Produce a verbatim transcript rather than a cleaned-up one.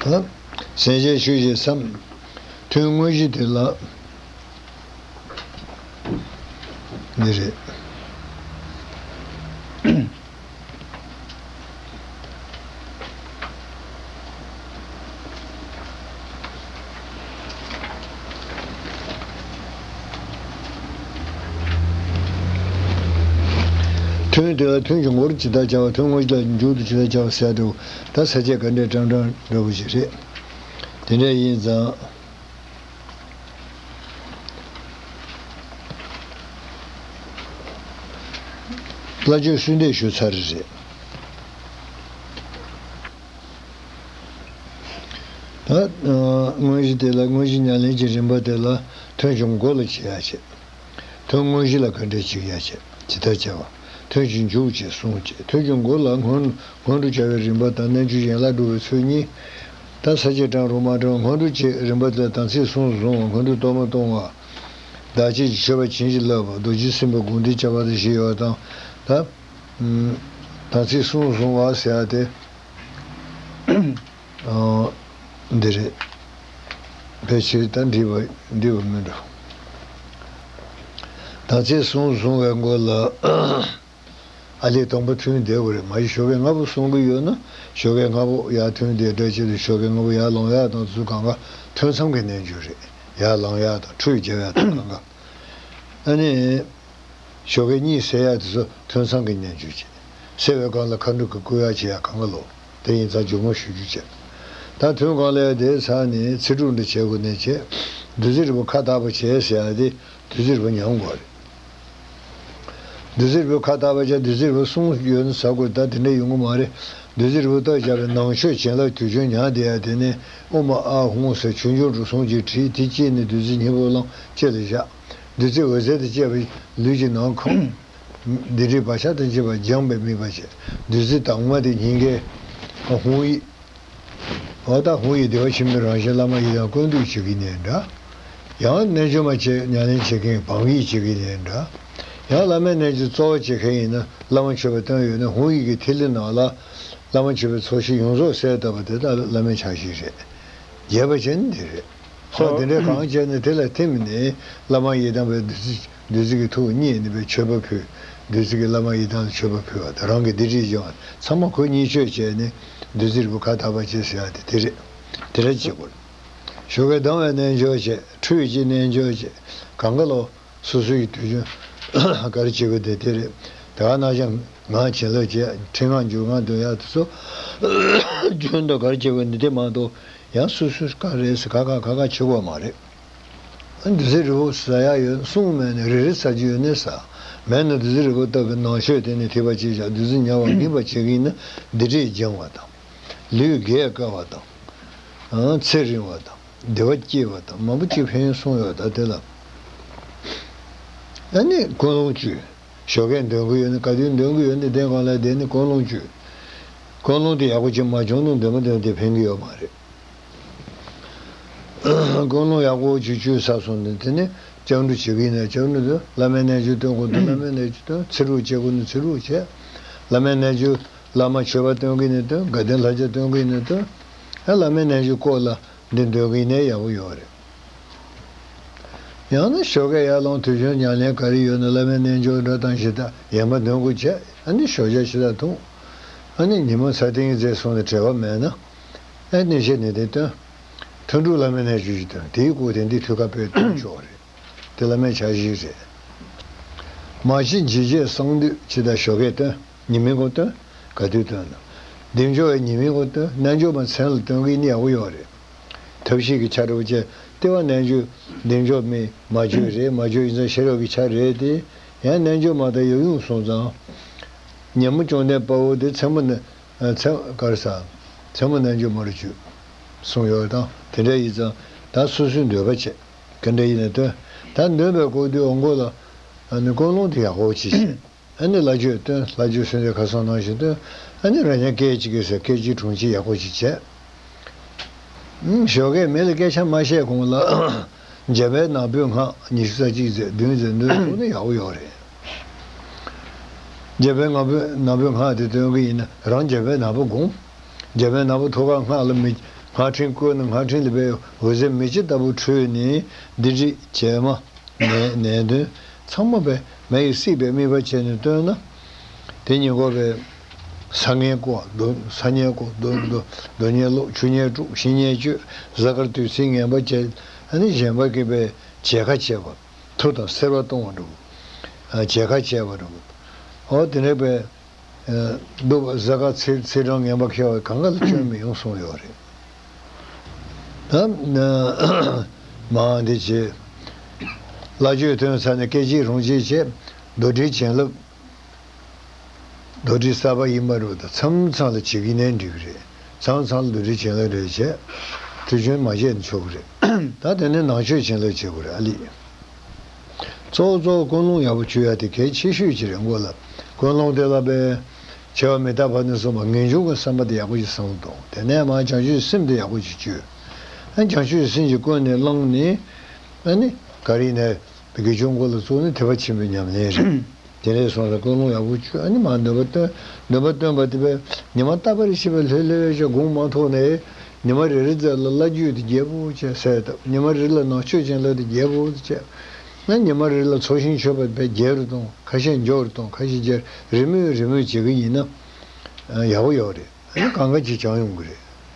ད་གསན་བཤད་ཞུས་བྱས་སམ། ཐུན་དངོས་གཞི་དེ་ལ་འདི་རེད། ཐུན་དེ་ལ་ཐུན་གྱི་འགོ་རུ་ཇི་ལྟར་བྱ་བ། ཐུན་དངོས་གཞི་ལ་མཇུག་ཏུ་ཇི་ལྟར་བྱ་བ་ཟེར་ཡ་འདྲ་བོ། ད་ས་བཅད་ག་འདྲས་བཀྲམ་བཀྲམ་འདྲ་བོ་ཞིག་རེད། དེ་འདྲ་ཡིན་ཙང་། བླ་མཆོད་གསོལ་འདེབས་ཞུ་ཚར་རེད། ད་དངོས་གཞི་དེ་ལ། དངོས་གཞི་ཉམས་ལེན་གྱི་རིམ་པ་དེ་ལ་ཐུན་གྱི་འགོ་ལ་བྱེད་ཡ་བྱེད། ཐུན་དངོས་གཞི་ལ་ག་འདྲས་བྱེད་ཡ་བྱེད། ཇི་ལྟར་བྱ་བ། ཐུན་གྱི་མཇུག་བཅས་གསུངས་བྱས། ཐུན་གྱི་འགོ་ལ་སྔོན་སྔོན་འགྲོ་བྱ་བའི་རིམ་པ་དང་། རྣལ་འབྱོར་ཡན་ལག་སྒྲུབ་པའི་ཚུལ་གཉིས། ད་ས་བཅད་བཀྲམ་རུང་མ་བཀྲམ། སྔོན་འགྲོ་བྱེད་རིམ་པ་དེ་ལ་དམ་ཚིག་གསུམ་བཟུང་བ། སྔོན་འགྲོ་གཏོར་མ་གཏོང་བ། བདག་བསྐྱེད་ཀྱི་མཆོད་པ་བྱིན་གྱིས་བརླབ་པ། རྡོ་རྗེ་སེམས་དཔའི་དགོངས་འདུས་བྱ་བ་དང་བཞི་ཡོད་དང་། ད་དམ་ཚིག་གསུམ་བཟུང་བ་ཟེར་ཡ་དེ། ཨ། འདི་རེད། ཕལ་ཆེར་ད་འགྲིག་པ་འགྲིག་པ་མིན་འགྲོ། དམ་ཚིག་གསུམ་བཟུང་བའི་འགོ་ལ། ཨ་ལས་དང་པོ་ཐུན་བསྡེབ་དགོས་རེད། མ་གཞི་ཞོགས་ཀས་སྔ་པོ་གསུང་གི་ཡོད་ན། ཞོགས་ཀས་སྔ་པོ་ཡར་ཐུན་བསྡེབས་འདྲ་ཅིག་ལ། ཞོགས་ཀས་སྔ་པོ་ཡར་ལངས་ཡག་དང་དེ་ཚོ་གང་ག་ཐུན་མཚམས་ཀྱི་རྣལ་འབྱོར་རེད། ཡར་ལངས་ཡག་དང་ཁྲུས་རྒྱབ་ཡག་དང་གང་ག། ཨ་ནི། ཞོགས་ཀས་གཉིད་སད་ཡག་དེ་ཚོ་ཐུན་མཚམས་ཀྱི་རྣལ་འབྱོར་བྱེད། སད་པའི་སྒང་ལ་མཁའ་འགྲོ་གི་བསྐུལ་ཡག་བྱེད་ཡག་གང་ག་ལོ། དེ་ཡིན་ཙང་མཇུག་མ་ཞུ་རྒྱུ་བྱེད། ད་ཐུན་གང་ལ་ཡ་དེའི་ཚར་ནས་ཚེ་སྒྲུབ་འདྲ་བྱེད་དགོས་ནས་བྱེད། བདུད་རྩི་རིལ་བུ་ཁ་བཏགས་པ་བྱེད་ཟེར་ཡག་དེ་བདུད་རྩི་རིལ་བུ་ཉམས་དགོས་རེད། བདུད་རྩི་རིལ་བུ་ཁ་བཏགས་པ་བྱས། བདུད་རྩི་རིལ་བུ་གསུམ་ཡོད་ན་ཟ་དགོས། ད་དེ་འདྲ་ཡོང་གི་མ་རེད། བདུད་རྩི་རིལ་བུ་བཏགས་བཞག་པའི་ནང་མཆོད་བྱིན་རླབས་དུས་རྒྱུན་ཉར་བསྡད་ཡག་དེ་ནི་ཨོཾ་ཨཱཿཧཱུྃ་ཟེར་ཆོས་འབྱུང་གྲུབ་གསུམ་གྱིས་བྲིས། དེ་བསྐྱེད་ནས་བདུད་རྩི་སྙིང་པོ་བླངས། ལྕེ་ལ་བཞག། བདུད་རྩི་འོད་ཟེར་དང་བཅས་པ་ལུས་ཀྱི་ནང་ཁོང་། སྡིག་སྒྲིབ་བག་ཆགས་དང་བཅས་པ་སྦྱངས་པའི་དམིགས་པ་བྱས། བདུད་རྩི་དྭངས་མ་དེ་སྙིང་གའི་ཧཱུྃ་ཡིག། འོ་ད་ཧཱུྃ་ཡིག་བདེ་བ་ཆེན་པོའི་རང་བཞིན་བླ་མ་ཡི་དམ་བསྐུལ་འདེབས་བྱེད་ཀྱི་ནའི་འདྲ། ཡང་རྣལ་འབྱོར་མ་བྱེད་ཉམས་ལེན་བྱེད་མཁན་བམ་ཡིག་བྱེད་ཀྱི་ནའི་འདྲ། ཡང་བླ་མའི་རྣལ་འབྱོར་གཙོ་བོ་བྱེད་མཁན་ཡིན་ན། བླ་མ་མཆོད་པ་བཏོན་ཡོད་ན་ཧཱུྃ་ཡིག་གི་ཐིག་ལེ་ནང་ལ་བླ་མ་མཆོད་པའི་ཚོགས་ཞིང་ཡོངས་རྫོགས་གསལ་བཏབ་པ་དེ་དག་བླ་མའི་ཕྱག་བཞེས་རེད། རྒྱས་པ་ཅན་འདི་རེད། སོ་དེ་འདྲའི་གང་བྱས་ནས་དེ་ལ་ཐིམ་ནས་བླ་མ་ཡི་དམ་པའི་བདུད་རྩི། བདུད་རྩི་གི་ཐུགས་མཉེས་ནས་པའི་མཆོད་པ་ཕུལ། བདུད་རྩི་གི་བླ་མ་ཡི་དམ་ལ་མཆོད་པ་ཕུལ་བ་དང་། རང་གི་སྡིག་སྒྲིབ་སྦྱོང་བ་ཚང་མ་ཁོ་གཉིས་མཆོད་བྱས་ནས་བདུད་རྩི་རིལ་བུ་ཁ་བཏགས་པ་བྱེད་ཟེར་ཡག་དེ་དེ་རེད། དེ་འདྲ་བྱེད་དགོས། ཞོགས་ཀས་ལྡང་བའི་རྣལ་འབྱོར་བྱེད། ཁྲུས་ཀྱི་རྣལ་འབྱོར་བྱེད། གང་ག་ལོ། སོ་སོ་ཡི་དུས་རྒྱུན་ག་རེ་བྱེད་དགོས་དེ་དེ་རེད། དེ་ག་ནང་བཞིན་ངག་བྱིན་རླབས་བྱེད། ཕྲེང་སྔགས་འཇུག་སྔགས་འདོན་ཡག་དེ་ཚོ་རྒྱུན་དུ་ག་རེ་བྱེད་དགོས་འདི་དེ་མ་གཏོགས། ཡང་སོ་སོས་ག་རེ་ཟེར་ག་ག་ག་ག་བྱེད་དགོས་མ་རེད། བདུད་རྩི་རིལ་བུ་ཟ་ཡག་ཡོད་གསུང་མེད་ནས་རེ་རེ་ཟ་རྒྱུ་ཡོད་ནས་ཟ། མེད་ན་བདུད་རྩི་རིལ་བུ་བཏབ་པའི་ནང་མཆོད་དེ་ནས་ཐིགས་པ་གཅིག་བཞག། བདུད་རྩི་ཉར་བ་ངེས་པར་བྱེད་ཀྱི་ཡིན་ན་སྡིག་སྒྲིབ་སྦྱང་བ་དང་། ལུས་རྒས་དཀའ་བ་དང་། ཨང་། ཚེ་རིང་བ་དང་། བདེ་བ་སྐྱེ་བ་དང་མང་པོ་ཅིག་ཕན་ཡོན་གསུངས་ཡོད། ད་དེ་ལ་ཨ་ནི་ཀུན་སློང་བཅོས། ཞོགས་ཀས་འདོན་གྱི་ཡོད་ན། ག་དུས་འདོན་གྱི་ཡོད་ན་དེ་སྒང་ལ་དེ་ནི་ཀུན་སློང་བཅོས། ཀུན་སློང་དེ་ཡག་པོ་ཅིག་མ་བྱུང་ན་འདོན་མ་འདོན་དེ་ཕན་གྱི་ཡོད་མ་རེད། ཀུན་སློང་ཡག་པོ་ཅིག་བཅོས་ཚར་སོང་ན་དེ་ནི་སྐྱབས་འགྲོ་བྱེད་ཀྱི་ཡིན་ན་སྐྱབས་འགྲོ་དང་། བླ་མའི་རྣལ་འབྱོར་བཏོན་དགོས་འདུག་བླ་མའི་རྣལ་འབྱོར་བཏོན། ཚེ་སྒྲུབ་བྱེད་དགོས་ན་ཚེ་སྒྲུབ་བྱེད། བླ་མའི་རྣལ་འབྱོར། བླ་མ་མཆོད་པ་བཏོན་གྱི་ཡིན་ན་བཏོན། དགའ་ལྡན་ལྷ་བརྒྱ་བཏོན་གྱི་ཡིན་ན་བཏོན། ཡང་བླ་མའི་རྣལ་འབྱོར་སྐོར་ལ་འདི་འདོན་གྱི་ཡིན་ན་ཡག་པོ་ཡོད་རེད། ཡང་ན་ཞོགས་ཀས་ཡར་ལངས་དུས་རྒྱུན་ཉམས་ལེན་ག་རེ་ཡོད་ན་བླ་མའི་རྣལ་འབྱོར་འགྲོ་སྟངས་ཞེ་དྲག་ཡན་པ་འདོན་དགོས་བྱས། ཨ་ནི་ཞོགས་ཇ་ཞེ་དྲག་འཐུང་། ཨ་ནི་ཉིན་མོ་ཚ་ཏིང་ཟེར་སོང་ནས་བྲེལ་བ་མེད་ན། ཨ་ནི་གཞི་ནས་དེ་བཏོན། ཐུན་དྲུག་བླ་མའི་རྣལ་འབྱོར་ཞིག་བཏོན། དེའི་སྐོར་དེ་འདི་ཐུགས་ཁ་དཔེ་བཏོན་ཆོག་རེད། དེ་བླ་མའི་ཕྱག་བཞེས་རེད། མ་གཞི་འཇིགས་བྱེད་གསང་འདུས་ཇི་ལྟར། ཞོགས་ཀས་བཏོན། ཉི་མའི་འགོར་བཏོན། ག་དུས་བཏོན་ན། བདེ་མཆོག་ཡང་ཉི་མའི་འགོར་བཏོན། རྣལ་འབྱོར་མ་མཚན་ལ་བཏོན་གྱི་ནི་ཡག་པོ་ཡོད་རེད། ཐབས་ཤེས་ཀྱི་ཆ་འདྲ་བོ་བྱས། ལྟེ་བ་རྣལ་འབྱོར་བདེ་མཆོག་མི་མ་བརྗོད་རེད། མ་བརྗོད་ཡིན་ཙང་ཤེས་རབ་ཀྱི་ཆ་རེད་དེ། ཡང་རྣལ་འབྱོར་མ་དང་ཡབ་ཡུམ་སོང་ཙང་། ཉིན་མོ་བཅོམ་ལྡན་དཔའ་བོ་དེ་མཚན་མོ་ནས། མཚན་ག་རེ་ཟ། མཚན་མོ་རྣལ་འབྱོར་མ་རུ་གྱུར། གསུངས་ཡོད་དང་། དེ་འདྲ་ཡིན་ཙང་ད་སོ་སོའི་འདོད་པ་བྱེད། ག་འདྲ་ཡིན་ན་སྟོན། ད་འདོན་པའི་སྐོར་དུས་འོང་སྐོར་ལ། ཨ་ནི་ཀུན་སློང་དེ་ཡག་པོ་ཅིག་བྱེད། ཨ་ནི་བླ་མཆོད་བཏོན། བླ་མཆོད་སེམས་ཅན་ཁ་སང་ནང་བཞིན་བཏོན། ཨ་ནི་རང་ཉིད་སྐད་ཅིག་གིས་ཟེར་སྐད་ཅིག་དྲུང་ཅིག་ཡག་པོ་ཅིག་བྱས། ཨུམ། ཞོགས་ཀས་མི་ལ་སྐད་ཆ་མ་བཤད་གོང་ལ་འཇམ་དཔལ་ནག་པོའི་སྔགས་ཉི་ཤུ་རྩ་གཅིག་ཟེར་བདུན་ཟེར་འདོན་ཐུབ་ན་ཡག་པོ་ཡོད་རེད། འཇམ་དཔལ་ནག་པོའི་ནག་པོའི་སྔགས་དེ་འདོན་གྱི་ཡིན་ན་རང་འཇམ་དཔལ་ནག་པོ་དགོངས། འཇམ་དཔལ་ནག་པོ་ཐུགས་ཀར་སྔགས་ལ་མི་ སྔགས་ཕྲེང་བཀོད་ནས་སྔགས་ཕྲེང་ལ་པའི་འོད་ཟེར་མེ་ལྕེ་ལྟ་བུ་འཕྲོས་ནས་སྡིག་སྒྲིབ་བྱད་མ་ནད་ནད་གདོན་ཚང་མ་པའི་མེ་ཡིས་བསྲེགས་པའི་དམིགས་པ་བྱས་ནས་བཏོན་ན། དེ་ཉིད་འགོག་པའི་ས་ངན་བཀོག་སྡུག་ས་ངན་བཀོག་སྡུག་སྡུག་སྡུག་བསྔལ་སློག་ཆོས་ཉིད་སྒྲུབ་ཞི་བསྙེན་སྤྱོད་གཟའ་སྐར་དུས་ཚེས་ངན་པ་བྱས། ཨ་ནི་གཞན་པ་གི་པའི་བྱད་ཁ་བྱས་པ། ཐུར་དང་སེར་བ་གཏོང་བ་འདྲ་བོ། བྱད་ཁ་བྱས་པ་འདྲ་བོ། འོ་དེ་ནས་པའི། སྡུག་པ་གཟའ་སྐར་ཚེས་ཚེས་གྲངས་ངན་པ་ཁྱེར་བ་གང་ག་ལ་སྐྱོན་མི་ཡོང་གསུངས་ཡོད་རེད། ད་མ་འདི་བྱེད། བླ་མཆོད་ཐོན་ཚར་ནས་སྐད་ཅིག་རུང་ཅིག་བྱས། རྡོར་དྲིལ་བྱིན་རླབས། རྡོར་དྲིལ་གསར་པ་ཡིན་པ་རུ་དང་མཚམས་མཚམས་ལ་བྱེད་ཀྱི་ནའི་འགྲིག་གི་རེད། མཚམས་མཚམས་ལ་རྡོར་དྲིལ་བྱིན་རླབས་རེ་བྱས། ཁྲུས་ཆུན་མ་བྱས་ནས་ཆོག་གི་རེད། ད་དེ་ནས་ནང་མཆོད་བྱིན་རླབས་བྱེད་དགོས་རེད་ཨ་ལི། གཙོ་བོ་གཙོ་བོ་ཀུན་སློང་ཡག་པོ་བྱུང་ཡ་དེ་གལ་ཆེ་ཤོས་ཅིག་རེད་མགོ་ལ། ཀུན་སློང་དེ་ལ་པའི། བྱ་བ་མི་རྟག་པ་ནས་བཟུང་བ་ངེས་འབྱུང་གི་བསམ་པ་དེ་ཡག་པོ་ཞིག་བསམ་བློ་གཏོང་། དེ་ནས་མ་བྱང་ཆུབ་སེམས་དེ་ཡག་པོ་ཞིག་བཅོས། ཨ་བྱང་ཆུབ་སེམས་ཀྱི་ཀུན་ནས་བསླངས་ནས། ཨ་ནི་ག་རེ་ནས་དགེ་སྦྱོར་མགོ་ལ་བཙུགས་ནས་ཐེག་པ་ཆེན་པོའི་ཉམས་ལེན་རེད། དེ་ནས་སོང་ཙང་ཀུན་སློང་ཡག་པོ་བཅོས། ཨ་ནི་མ་འདོད་པ་སྟོན། འདོད་པ་སྟོན་པ་དེ་བས་ཉི་མ་རྟག་པར་ཤེས་པའི་ལྷོད་ལྷོད་བྱས་དགོངས་མ་ཐོག་ནས། ཉི་མ་རེ་རེ་ཙམ་ལ་བླ་བརྒྱུད་དེ་རྒྱས་པོ་བྱས་ཟེར་དང་། ཉི་མ་རེ་ལ་ནང་ཆོས་ཅན་ལ་དེ་རྒྱས་པོ་བྱས། ང་ཉི་མ་རེ་ལ་ཚོགས་ཞིང་མཆོད་པ་དེ་རྒྱས་རུ་གཏོང་། ཁ་ཤས་མགྱོགས་རུ་གཏོང་། ཁ་ཤས་རྒྱས་རེ་མོས་རེ་མོས་བྱེད་ཀྱི་ཡིན་ན་ཡག་པོ་ཡོད་རེད། ཨ་ནི་གང་ག་ཅིག་བྱང་ཡོང་གི་རེད།